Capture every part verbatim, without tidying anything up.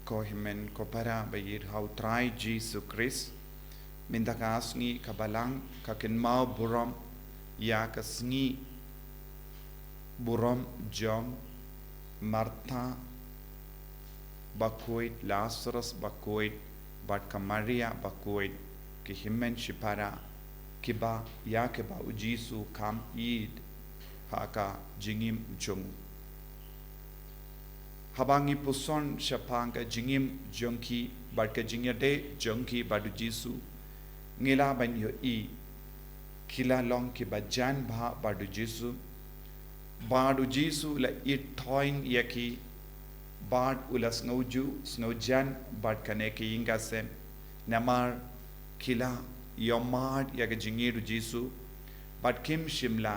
Ko hynmen ko para ba ïeit ha u Trai Jisu Khrist, mynta ka sngi ka Balang ka kynmaw burom ïa ka sngi burom jong Martha bakhuid, Lazarus bakhuid, bad ka Maria bakhuid, ki hynmen shipara kiba ïa kiba u Jisu kam ïeit ha ka jingim jong u. Haba ngi puson shaphang ka jingim jong ki bad ka jingïadei jong ki bad u Jisu, ngi lah ban ïohi ki la long kiba jan bha bad u Jisu, bad u Jisu u la ïeit thoiñ ïa ki, bad u la sngewjuh sngewjan bad kane ka ïing ka sem, namar ki la ïohmad ïa ka jingïeit u Jisu, bad kim shym la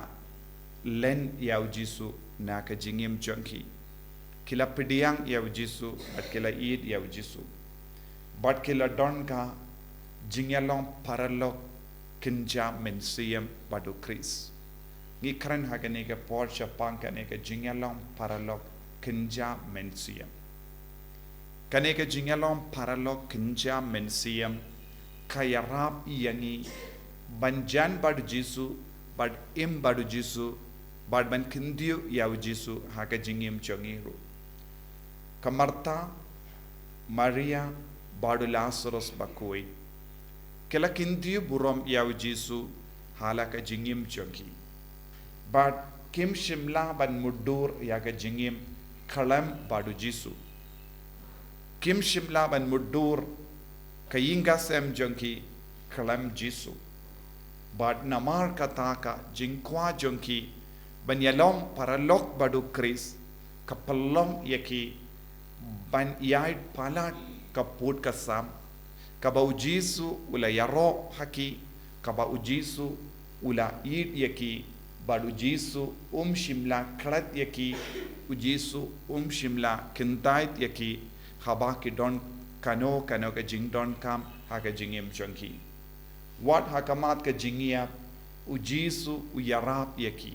len ïa u Jisu na ka jingim jong ki. Ki la pdiang ïa u Jisu bad ki la ïeit ïa u Jisu, bad ki la don ka jingïalong paralok kynja mynsiem bad u Khrist. Ngi kren ha kane ka por shaphang kane ka jingïalong paralok kynja mynsiem. Kane ka jingïalong paralok kynja mynsiem ka ïarap ïa ngi ban jan bad u Jisu, bad im bad u Jisu, bad ban kyntiew ïa u Jisu ha ka jingim jong ngi ruh. Ka Martha, Maria bad u Lazarus bakhuid, ki la kyntiew burom ïa u Jisu ha la ka jingim jong ki, bad kim shym la ban mutdur ïa ka jingim khlem bad u Jisu. Kim shym la ban mutdur ka ïing ka sem jong ki khlem Jisu. Bad namar kata ka jingkwah jong ki ban ïalong paralok bad u Khrist ka pynlong ïa ki ban ïaid palat ka pud ka sam, kaba u Jisu u la ïaroh ha ki, kaba u Jisu u la ïeit ïa ki, bad u Jisu um shym la klet ïa ki, u Jisu um shym la kyntait ïa ki, haba ki don kano kano ka jingdonkam ha ka jingim jong ki. Wat ha khmat ka jingïap, u Jisu u ïarap ïa ki.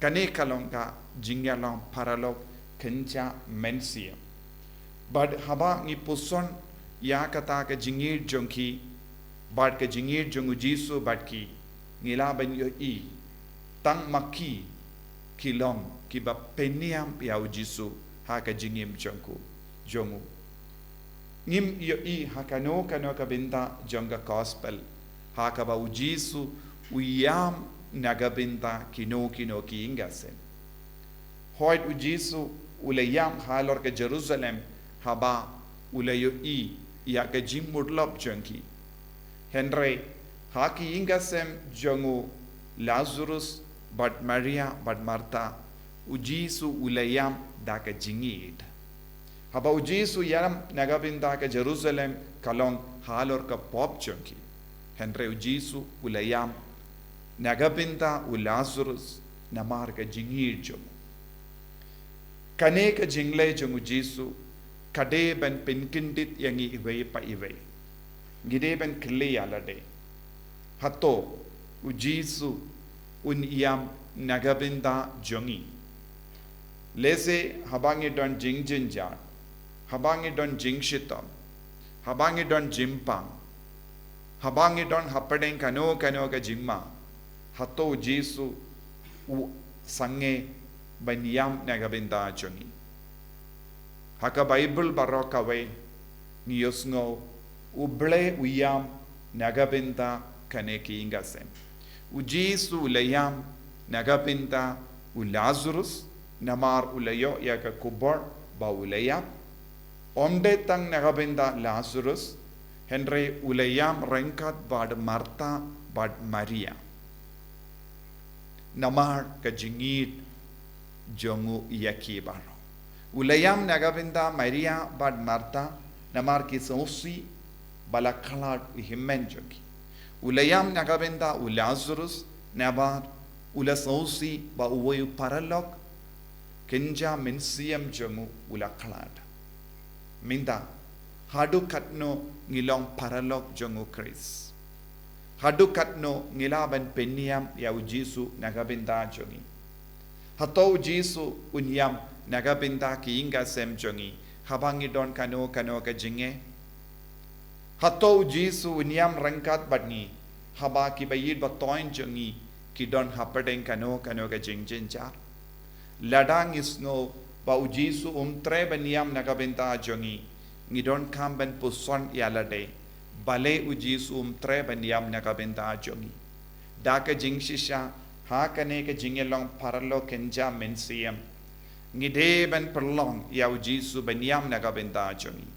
Kane ka long ka jingïalong paralok kynja mynsiem. Bad haba ngi puson ïa kata ka jingïeit jong ki bad ka jingïeit jong u Jisu bad ki, ngi lah ban ïohi tang ma ki ki long kiba pynïam ïa u Jisu ha ka jingim jong u, jong u. Ngim ïohi ha kano kano ka bynta jong ka gospel ha kaba u Jisu u ïam na ka bynta kino kino ki ïing ka sem. Hooid, u Jisu u la ïam halor ka Jerusalem haba u la ïohi ïa ka jingmutlop jong ki. Hynrei ha ki ïing ka sem jong u Lazarus bad Maria bad Martha, u Jisu u la ïam da ka jingïeit. Haba u Jisu u ïam na ka bynta ka Jerusalem ka long halor ka pop jong ki. Hynrei u Jisu u la ïam na ka bynta u Lazarus namar ka jingïeit jong u. Kane ka jingleh jong u Jisu ka dei ban pynkyndit ïa ngi iwei pa iwei. Ngi dei ban kylli ïa lade, hato u Jisu un ïam na ka bynta jong ngi? Lehse haba ngi don jingjynjar, haba ngi don jingshitom, haba ngi don jingpang, haba ngi don hapdeng kano kano ka jingma, hato u Jisu u sangeh ban ïam na ka bynta jong ngi? Ha ka Baibl baroh kawei ngi ïohsngew U Blei u ïam na ka bynta kane ka ïing ka sem. U Jisu u la ïam na ka bynta u Lazarus, namar u la ïoh ïa ka khubor ba u la ïap. Ym dei tang na ka bynta Lazarus, hynrei u la ïam ryngkat bad Martha bad Maria. Namar ka jingïeit jong u ïa ki baroh. U la ïam na ka bynta Maria bad Martha, namar ki sngewsih ba la khlad u hynmen jong ki. U la ïam na ka bynta u Lazarus, namar u la sngewsih ba uwei u paralok kynja mynsiem jong u u la khlad. Mynta, haduh katno ngi long paralok jong u Khrist? Haduh katno ngi lah ban pynïam ïa u Jisu na ka bynta jong ngi? Hato u Jisu un ïam na ka bynta ka ïing ka sem jong ngi? Haba ngi don kano kano ka jinge, hato u Jisu u niam ryngkat bad ngi? Haba ki ba ïeit ba toiñ jong ngi ki don hapdeng kano kano ka jingjynjar, lada ngi sngew ba u Jisu um treh ban ïam na ka bynta jong ngi, ngi donkam ban puson ïa lade balei u Jisu um treh ban ïam na ka bynta jong ngi. Da ka jingshisha, ha kane ka jingïalong paralok kynja mynsiem, ngi dei ban pynlong ïa u Jisu ban ïam na ka bynta jong ngi.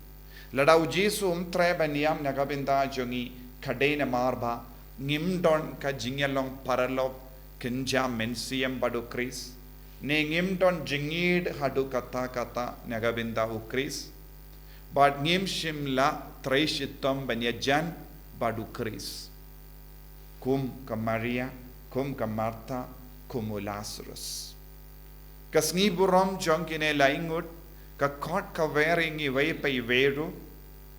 Lada u Jisu um treh ban ïam na ka bynta jong ngi, ka dei namar ba ngim don ka jingïalong paralok kynja mynsiem bad u Khrist, ne ngim don jingïeid haduh katta katta na ka bynta u Khrist, bad ngim shym la trei shitom ban ïajan bad u Khrist, kum ka Maria, kum ka Martha, kum u Lazarus. Ka sngi burom jong kine lai ngut ka khot ka wer ïa ngi iwei pa iwei ruh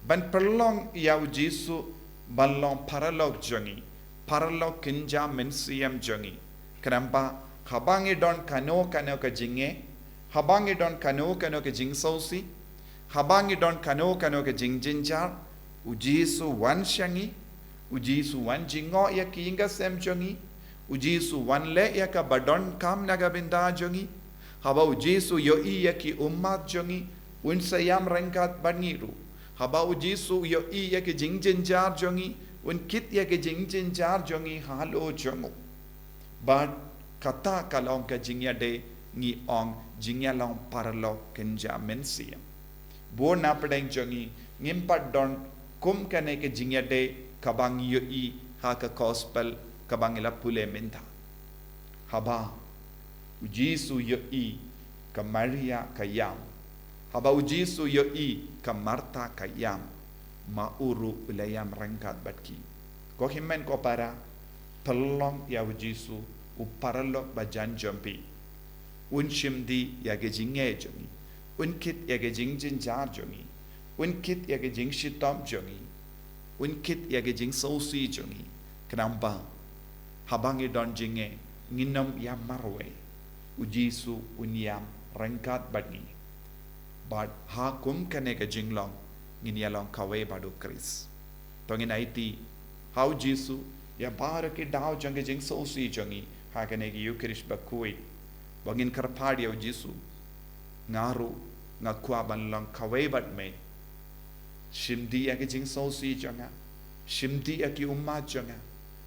ban pynlong ïa u Jisu ban long paralok jong ngi, paralok kynja mynsiem jong ngi. Khnang ba haba ngi don kano kano ka jinge, haba ngi don kano kano ka jingsngewsih, haba ngi don kano kano ka jingjynjar, u Jisu wan sha ngi, u Jisu wan jngoh ïa ki ïing ka sem jong ngi, u Jisu wan leh ïa kaba donkam na ka bynta jong ngi. Haba u Jisu ïohi ïa ki ummat jong ngi, un sa ïam ryngkat bad ngi ruh. Haba u Jisu ïohi ïa ki jingjynjar jong ngi, un kit ïa ki jingjynjar jong ngi halor jong u. Bad kata ka long ka jingïadei, ngi ong, jingïalong paralok kynja mynsiem. Bun na pdeng jong ngi ngim pat don kum kane ka jingïadei kaba ngi ïohi ha ka gospel kaba ngi la pule mynta. Haba u Jisu ïohi ka Maria ka ïam, haba u Jisu ïohi ka Martha ka ïam, ma u ruh u la ïam ryngkat bad ki. Ko hynmen ko para, pynlong ïa u Jisu u paralok ba jan jong phi. Un shim dih ïa ka jinge jong ngi, un kit ïa ka jingjynjar jong ngi, un kit ïa ka jingshitom jong ngi, un kit ïa ka jingsngewsih jong ngi. Khnang ba haba ngi don jinge, ngin ym ïam marwei, u Jisu un ïam ryngkat bad ngi. Bad ha kum kane ka jinglong, ngin ïalong kawei bad u Khrist. To ngin aiti ha u Jisu ïa baroh ki daw jong ka jingsngewsih jong ngi ha kane ka Eucharist bakhuid, ba ngin kyrpad ïa u Jisu: Nga ruh nga kwah ban long kawei bad me. Shim dih ïa ka jingsngewsih jong nga, shim dih ïa ki ummat jong nga,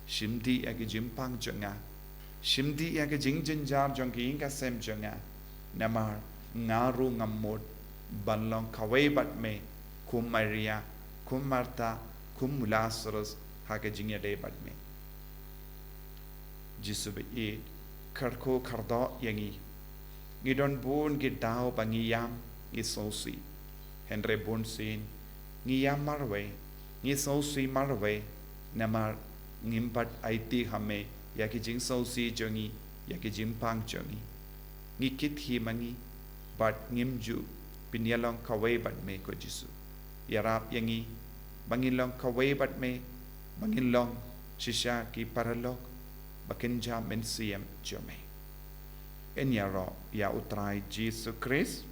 shim dih ïa ki jingpang jong nga, shim dih ïa ka jingjynjar jong ki ïing ka sem jong nga. Namar nga ruh ngam mut ban long kawei bad me, kum Maria, kum Martha, kum u Lazarus, ha ka jingïadei bad me. Jisu baieit, kyrkhu kyrdoh ïa ngi. Ngi don bun ki daw ba ngi ïam, ngi sngewsih. Hynrei bunsien ngi ïam marwei, ngi sngewsih marwei, namar ngim pat aiti ha me ïa ki jingsngewsih jong ngi, ïa ki jingpang jong ngi. Ngi kit hi ma ngi, bad ngim ju pynïalong kawei bad me, ko Jisu. Ïarap ïa ngi ba ngin long kawei bad me, ba ngin long shisha ki paralok ba kynja mynsiem jong me. Yn ïaroh ïa u Trai Jisu Khrist.